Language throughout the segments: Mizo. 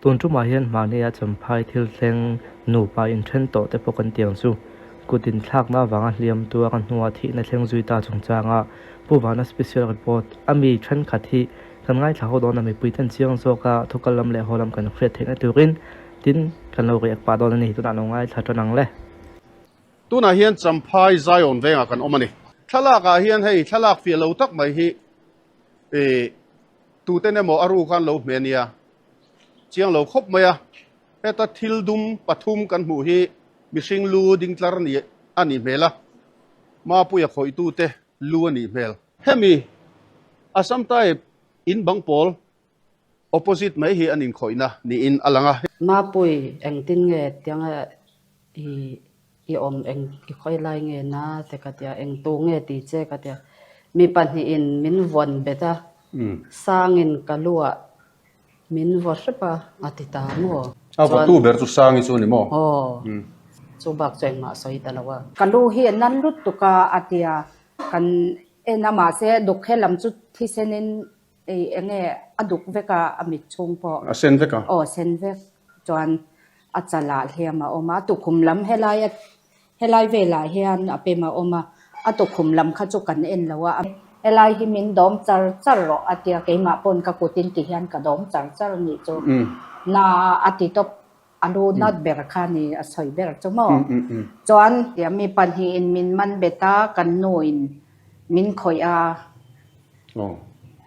Tun tumah hian mahnia Champhai thil thleng nupa inthen tawh te pawh kan tiang chu kut inthlakna avanga hliam tuar a hnua thihna thleng zui ta chungchanga Pu Vana Special Report a mi thenkhat hi kan ngaithla ho dawn a, mipui ten chiang zawka thukal lam leh haw lam kan hriat theihna turin tin kan lo riak pah dawn a ni. Tunah lo ngaithla tan ang le. Tunah hian Champhai Zion vengah kan awm a ni. Thlalak ah hian hei thlalak fiah lo tak mai hi ih tuten emaw a ru khan lo hme a nia. Chiang lo khawp mai a. Heta thil dum pathum kan hmuh hi mihring lu ding tlar ni a nih hmel a. Mapuia khawihtute lu a nih hmel. Hemi Assam type in bang pawl opposite mai hi an inkhawihna niin a lang a. Mapui, engtin nge tianga i i awm eng i khawi lai nge na te ka tia, eng tu nge ti che ka tia. Mi pahnihin min vawn bet a, Sangin ka luah min vaw hrep a, a ti ta maw? A vawtu ber chu Sangi chu a ni maw? Aw, chu bak chu engmah a sawi ta lo a. Ka lu hi a nan lutuk a, a tia, kan en a mahse duk he lam chu thisenin Ei enge a duk vek a, a mit chhung pawh. A sen vek a? Aw sen vek. Chuan a chalah hliam a awm a, a tukhum lam helai a helai velah hian a pem a awm a, a tukhum lam kha chu kan en lo a. Helai hi min dawm char char rawh a tia, keimah pawn ka kutin ti hian ka dawm char char a nih chu. Na a ti tawp, a lu nat ber kha ni a sawi ber chu maw. Chuan mi pahnihin min man bet a, kan nuin min khawih a.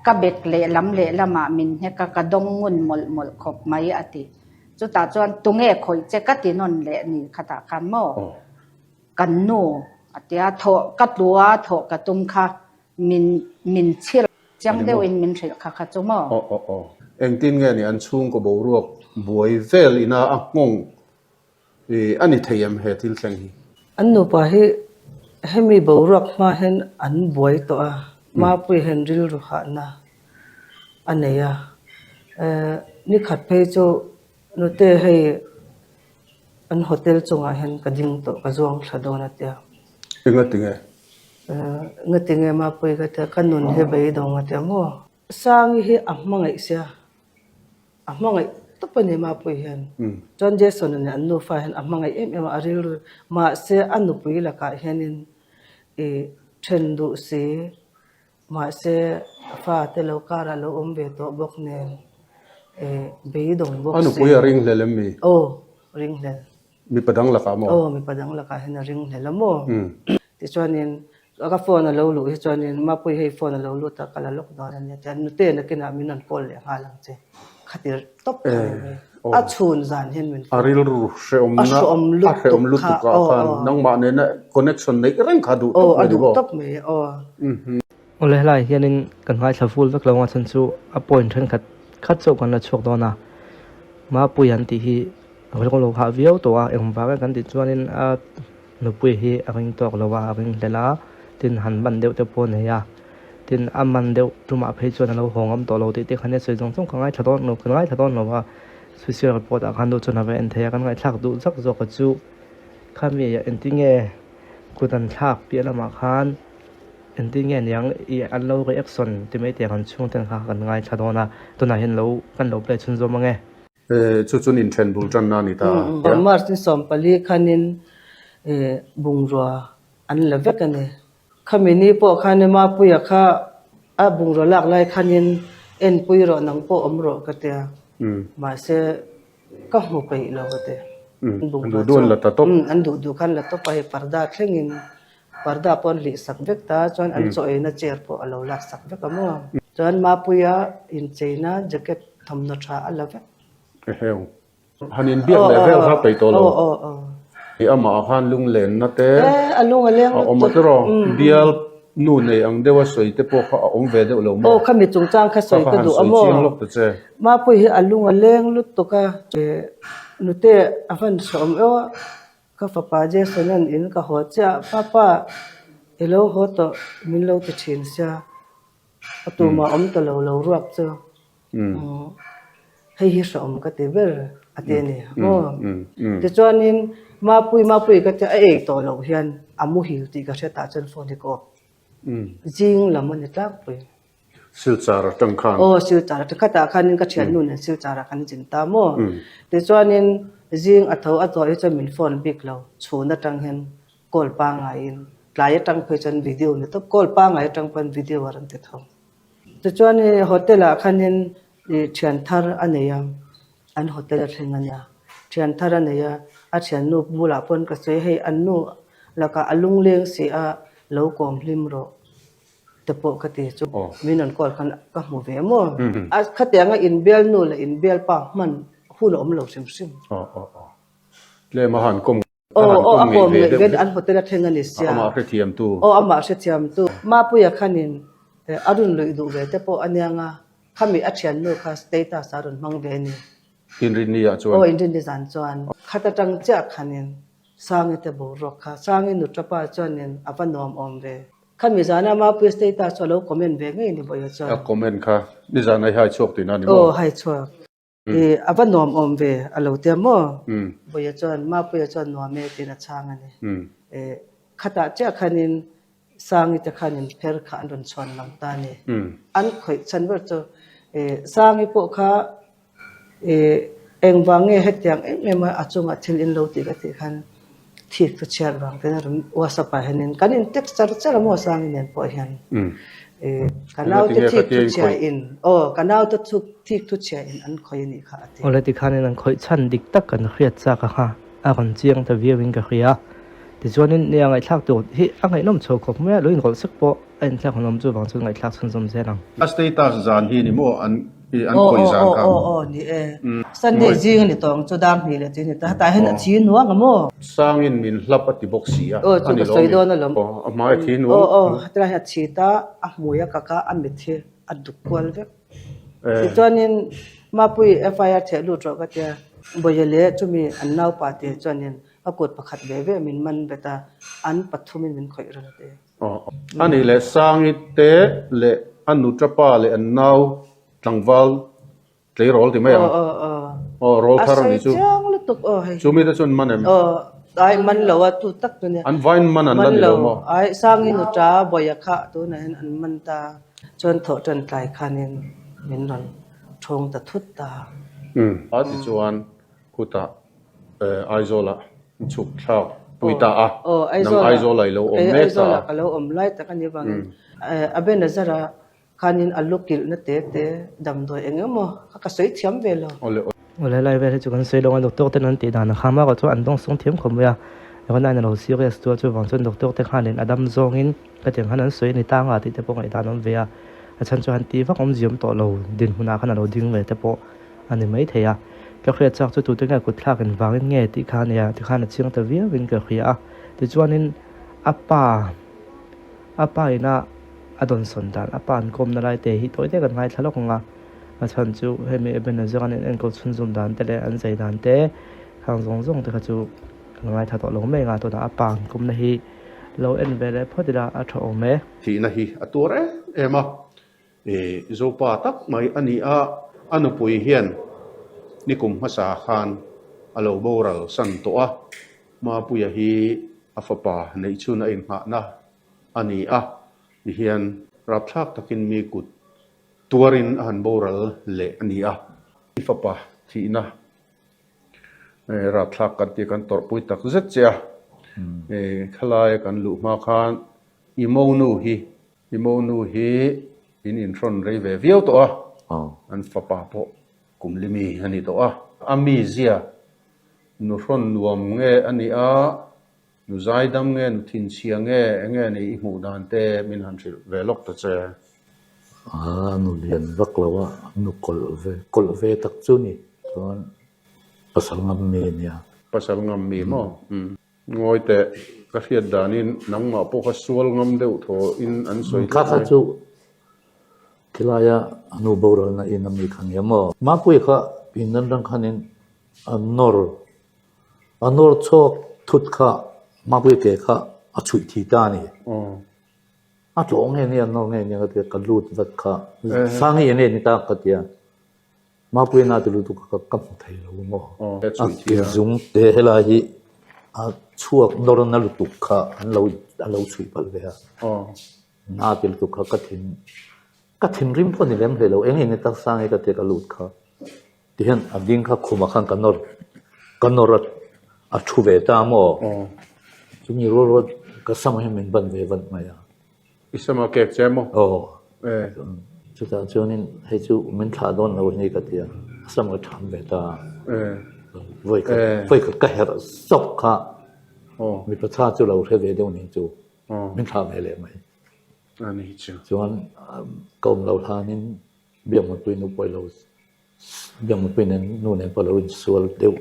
Ka bek lehlam lehlamah min hnek a, ka dawng ngun mawlh mawlh khawp mai a ti. Chutah chuan tunge khawih che ka ti nawn leh ni khatah khan maw? Kan nu a ti a, thawh ka tlu a, thawh ka tum kha min min chhir chiang deuhin min hrilh kha kha chu maw? Aw aw aw. Engtin nge ni an chhungkaw boruak buai vel ina a nghawng I a ni thei em he thil thleng hi? An nupa hi hemi boruak hma hian an buai tawh a, Mapui hian rilru hahna a nei a. Nikhat phei chu nute hei an hotel chungah hian ka ding tawh, ka zuang thla dawn a tia. Engatinge? Engatinge Mapui ka tia, ka nun hi beidawng a tia maw? Sangi hi a hmangaih sia, a hmangaih tawp a ni Mapui hian. Chuan Jason-a nen an nufa hian a hmangaih em em a, a rilru mahse a nupui lakah hianin ih then duh si, mahse a fate lo karah lo awm ve tawh bawk nen ih beidawng bawk si. A nupui a ringhlel em mi? Aw, ringhlel. Mipa dang lakah maw? Aw, mipa dang lakah hian a ringhlel a maw? Tichuanin ka phone a lo luh hi chuanin Mapui hei phone a lo lut a, ka la lawk dawn a nia tichuan nute nakinah min rawn call leh nghal ang che khatir tawp kha ni mai. A chhun zan hian min phone. A rilru hrehawmna a hrehawm lutuk ah khan nangmah nena connection neih reng kha a duh tawp mai ni maw? Aw a duh tawp mai aw. Awle helai hianin kan ngaithla ful vek lo ang a chhan chu a point thenkhat khat chauh kan la chhuak dawn a, Mapui an tih hi a rilru lo hah viau tawh a, engvang e kan tih chuanin a Nupui hi a ring tawk lo a, a ring hlel a, tin han man deuh te pawh a nei a, tin a man deuh tumah phei chuan a lo haw ngam tawh lo tih te khan i sawi zawng zawng ka ngaithla dawn lo, kan ngaithla dawn lo a, social report ah khan duh chuan a va en thei a, kan ngaihthlak duh zak zawk a chu khami engtin nge kut an thlak piah lamah khan engtin nge niang ih an lo reaction ti mai tiang an chhungten kha kan ngaithla dawn a, tunah hian lo kan lo play chhunzawm ang e. Chu chuan inthen bul tanna a ni ta. March ni 14 khanin bungrua an la vek a ni. Khami ni pawh khan Mapuia kha a bungrua lak lai khanin enpui rawh nang pawh awm rawh ka tia. Mahse ka hmu peih lo ka ti. An duh duh an la ta tawp. An duh duh khan la tawp a, hei parda thlengin parda pawh an hlih sak vek ta chuan an chaw eina chair pawh a lo lak sak vek a maw. Chuan Mapuia incheina jacket thawmhnaw tha a la vek. Eheu. Han inbiak leh vel kha peih tawh lo. Aw aw aw. I amah ah khan lunglenna te Eh a lung a leng a awm a tiraw? Bial nu nei ang deuha sawi te pawh kha a awm ve deuh lo maw? Aw khami chungchang kha sawi ka duh a maw? Kha han sawi chiang lawk ta che. Mapui hi a lung a leng lutuk a. Nute a van hreawm eu a. Ka fapa Jason-a'n in ka haw chiah, Papa, i lo haw tawh min lo ti thin sia, a tumah awm ta lo lo ruak chu hei hi hrehawm ka ti ber a ti a ni maw? Tichuanin Mapui Mapui ka tia a ei tawh loh hian a muhil tih ka hre tah chuan phone hi ka off zing lam a ni tlangpui. Silchar atang khan. Aw Silchar atang khatah khanin ka thiannu nen Silchar ah kan zin ta maw. Tichuanin zing a tho a tawh hi chuan min phone bik lo chhun atang hian call pangaiin tlai atang phei chuan video ni tawp call pangai atang pawn video a rawn ti tho. Tichuan hei hotel ah khanin ih thian thar a nei a an hotel a thleng a nia thian thar a nei a a thiannu bulah pawn ka sawi hei an nu lakah a lungleng si a lo kawm hlim rawh. te pawh ka ti chu min rawn call khan ka hmu ve maw a khatianga inbial nu leh inbial pa hman hun a awm lo hrim hrim. Aw aw aw tlem a han kawm a han kawm ngei ve deuh an hotel a thleng a ni sia amah hrethiam tu aw amah hrethiam tu Mapuia khanin a rawn luih duh ve te pawh a niang a khami a thiannu kha status a rawn hmang ve a ni. Inrinni ah chuan aw inrinni zan chuan khat atang chiah khanin Sangi te boruak kha Sangi nuṭapa chuanin a va nuam awm ve. Khami zana Mapuia status chu a lo comment ve ngei ni Bawiha chuan. A comment kha nizan ai hai chhuak tihna ni maw? Aw hai chhuak. I a va nuam awm ve a lo tia maw? Bawiha chuan Mapuia chuan nuam e tiin a chhang a ni. I khatah chiah khanin Sangi te khanin pher kha an rawn chhuan lang ta a ni. An khawih chhan ber chu i Sangi pawh kha I engvang nge hetiang em em a a chungah thil in lo tih ka tih khan thik chu chhiat vang ten a rawn WhatsApp ah hianin kan in text char char a maw Sangi nen pawh hian i ka naute thik thu chhia in aw ka naute thik thu chhia in an khawih a nih kha a ti. Awle tikhanin an khawih chhan dik tak kan hriat chak a kha a rawn chiang ta viau in ka hria. Tichuanin nia ngaihthlak tur hi a ngaihnawm chho khawp mai a, lo inrawlh sek pawh a inthlak hunawm chu vang chuan ngaihthlak chhunzawm zel ang. A status zan hi ni maw an an khawih zan kha. Aw aw aw ni e. Sunday zing a ni tawng chu dar hnih leh chi a ni ta hetah hian a thi nuang a maw? Sangin min hlap a ti bawk si a, a ni lawm mi? Aw a hmai a thi nuang. Aw aw hetilai hian a thi ta a hmui a kak a a mit hi a duk kual vek. Tichuanin Mapui FIR theh lut rawh ka tia Bawihia leh chumi an naupa te chuanin A kut pakhat ve ve min man bet a, an pathumin min khawih ral te. A nih leh Sangi te leh a nuṭapa leh an nau tlangval tleirawl ti mai ang. Aw rawl thar a nih chu. A sawi chiang lutuk aw hei. Chu mite chuan man em? Aw ai man lo a tu tak chu nia. An vain man an la ni lo maw? Ai Sangi nuṭa Bawia kha tunah hian an man ta. Chuan thawh ṭan tlai khanin min rawn ṭhawng ta thut ta. A tichuan khutah Aizawlah chhuk thlak pui ta a, nang Aizawlah i lo awm mek ta a. Aizawlah ka lo awm lai tak a nih vangin Abenazara khanin a lu kilhna te te damdawi eng emaw kha ka sawi thiam ve lo. Awle lai vel hi chu kan sawi lo a, doctor ten an tih dan a kham a, chu an dawng sung thiam khawp mai a, Erawh a lo serious tu a, chuvang chuan doctor te khanin a dam zawngin hetiang khan an sawi a ni ta anga tih te pawh ngaihdan awm ve a, a chhan chu han tih vak awm ziam tawh lo dinhmunah khan a lo ding ve te pawh. a ni mai thei a, ka hriat chak chu tute nge kut thlak in vangin nge tih kha a nia, tikhan a chiang ta viau in ka hria a, tichuanin a pa a pa ina a dawn sawn dan a pa an kawmna lai te hi tawi te kan ngaithla lawk ang a, a chhan chu hemi Ebenezer an enkawl chhunzawm dan te leh an zai dan te khang zawng zawng te kha chu kan ngaithla tawh lo mai ang a, tunah a pa an kawmna hi lo en ve leh phawt ila a tha awm e. Thihna hi a tuar em em a, I Zopa tak mai a ni a, a nupui hian nikum hmasa khan a lo boral san tawh a, Mapuia hi a fapa neih chhun a inghahna a ni a, tihian rapthlak takin mi kut tuarin a han boral leh a ni a. I fapa thihna rapthlak kan tih kan tawrhpui tak zet che a, khalaia kan luh hma khan i monu hi I monu hi in inhrawn rei ve viau tawh a, an fapa pawh kum li mi a ni tawh a. A mizia nu hrawn nuam nge a nih a, nu zaidam nge, nu thinchhia nge, eng nge ni i hmuh dan te min han hrilh ve lawk ta che. A nu lian vak lo a, nu kawlh ve, kawlh ve tak chu ni. Chuan pasal ngam mi a nia. Pasal ngam mi maw? Ngawi teh, ka hriat danin nangmah pawh kha sual ngam deuh thaw in an sawi tlat mai. Kha kha chu khilaia a nu boralna in a mi kha nia maw? Mapui kha pindan rang khanin a nawr, a nawr chhuak thut kha Mapui ke kha a chhuih thi ta a ni. A tlawh nge nia, a nawr nge nia ka tia, ka lut vat kha. Sangi eng nge ni ta ka tia. Mapuia na ti lutuk kha ka hmu thei lo maw? A ke zung te helai hi a chhuak nawr na lutuk kha an lo a lo chhuih palh ve a. Na ti lutuk kha ka thin. Ka thinrim pawh ni lem hlei lo, eng eng tak sang hi ka tia ka lut kha. Tihian a ding kha khumah khan ka nawr, ka nawr a, a thu ve ta maw? Chumi rual rual ka sam hian min ban ve vat mai a. I sama kek che maw? Aw. Chutah chuanin hei chu min thlah dawn lo hi ka ti a, a sam ka tham ve ta a. Vawikhat, vawikhat ka herh sawk kha mipa tha chu lo hre ve deuh ning chu min thlah ve leh mai. Chuan ka awm lo hlanin Biakmutpui nu pawh i lo Biakmutpui nen nu nen pawh lo insual deuh.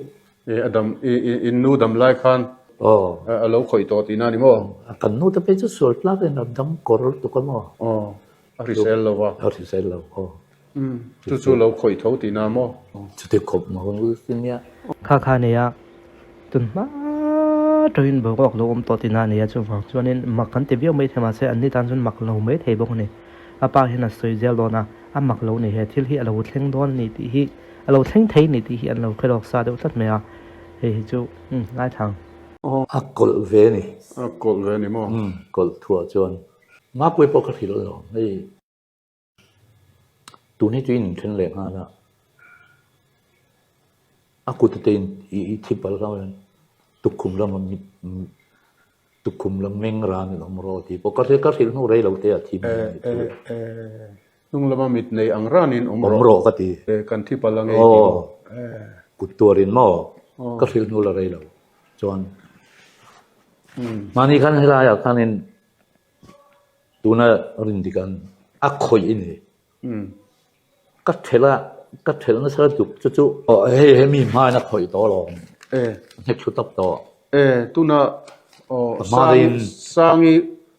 E a dam i i in nu dam lai khan Aw. A lo khawih tawh tihna a ni maw? Kan nu te phei chu sual tlak in a dam kawr lutuk a maw? Aw a hrisel lo a. A hrisel lo aw. Umm chu chu lo khawih tho tihna maw? Chuti khawp maw nia. Kha kha nei a tun hma tawhin boruak lo awm tawh tihna a nei a chuvang chuanin mak kan ti viau maithei mahse an ni tan chuan mak lo maithei bawk a ni. A pa hian a sawi zel dawn a, a mak lo ni he thil hi a lo thleng dawn a ni tih hi, a lo thleng thei a ni tih hi an lo hre lawk sa deuh tlat mai a, hei hi chu umm ngaithlang. A kawlh ve a ni. A kawlh ve a ni maw? Umm kawlh thuah chuan Mapui pawh ka hrilh alawm hei tun hi chu in inthen leh nghal a, a kut te in i thi palh hlauh hian tukkhum lama Tukhum lam meng ran in awm rawh tih pawh ka hria, ka hrilh hnu rei lo te a thi mai a ni chu. E, hnung lama mit nei ang ran in awm rawh. Awm rawh ka ti. E, kan thi palh ang e i ti maw? E. Kut tuar in maw? Ka hrilh hnu la rei lo chuan mahni khan helai ah khan in tuna rindik an a khawih i ni. Ka thelh a, ka thelh nasa lutuk chu chu hei he mi hmain a khawih tawh alawm. E. Hnek thlu tawp tawh. E, tuna aw Sangi, Sangi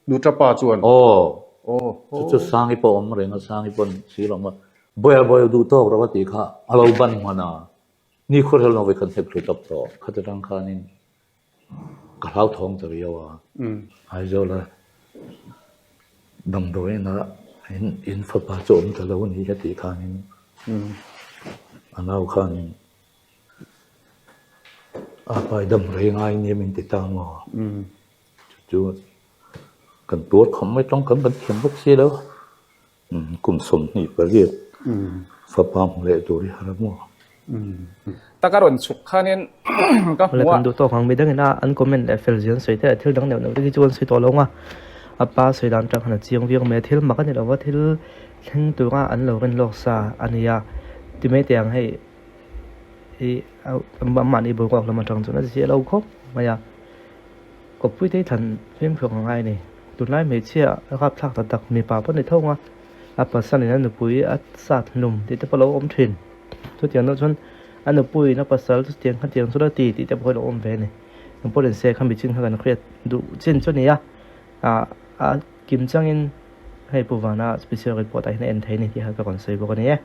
nuta pa chuan. Aw. Aw. Chu chu Sangi pawh awm reng a, Sangi pawn si lo a, Bawia bawia duh tawk rawh a tih kha a lo ban hman a, ni khuarhel no vekhan hnek thlu tawp tawh. Khata tang khanin Ka hlauthawng ta riau a. Aizawl a damdawiin ah in fapa chu awm ta lo a ni a tih khanin a nau khanin a pa i dam rei ngai nia min ti ta maw? Chu chu kan tuar khawp mai tawngkam kan thiam bawk si lo. Kum 28 fapa hmu leh tur i har a maw? Taka rawn chhuk khanin ka hmu a. Kan duh tawk ang midangin a an comment leh fel zia an sawi te thil dang neuh neuh te khi chu an sawi tawh lo ang a, a pa sawi dan atang khan a chiang viau mai a, thil mak a ni lo va thil thleng tura an lo rin lawk sa a ni a, ti mai teh ang hei i amahni boruak lam atang chuan a zia lo khawp mai a. Kawppui te hi thlan fimkhur ang ngai a ni. Tunlai hmeichhia rapthlak tak tak mipa pawh ni tho ang a, a pasal in a nupui a sat hlum tih te pawh a lo awm thin. Chutiang deuh chuan a nupui in a pasal chutiang khatiang chu la ti tih te pawh hi a lo awm ve a ni. Engpawh in se kha mihring kha kan hriat duh chin chu a ni a, ah a kim changin hei Pu Vana special report ah hian a en thei a ni tih kha ka rawn sawi bawk a ni e.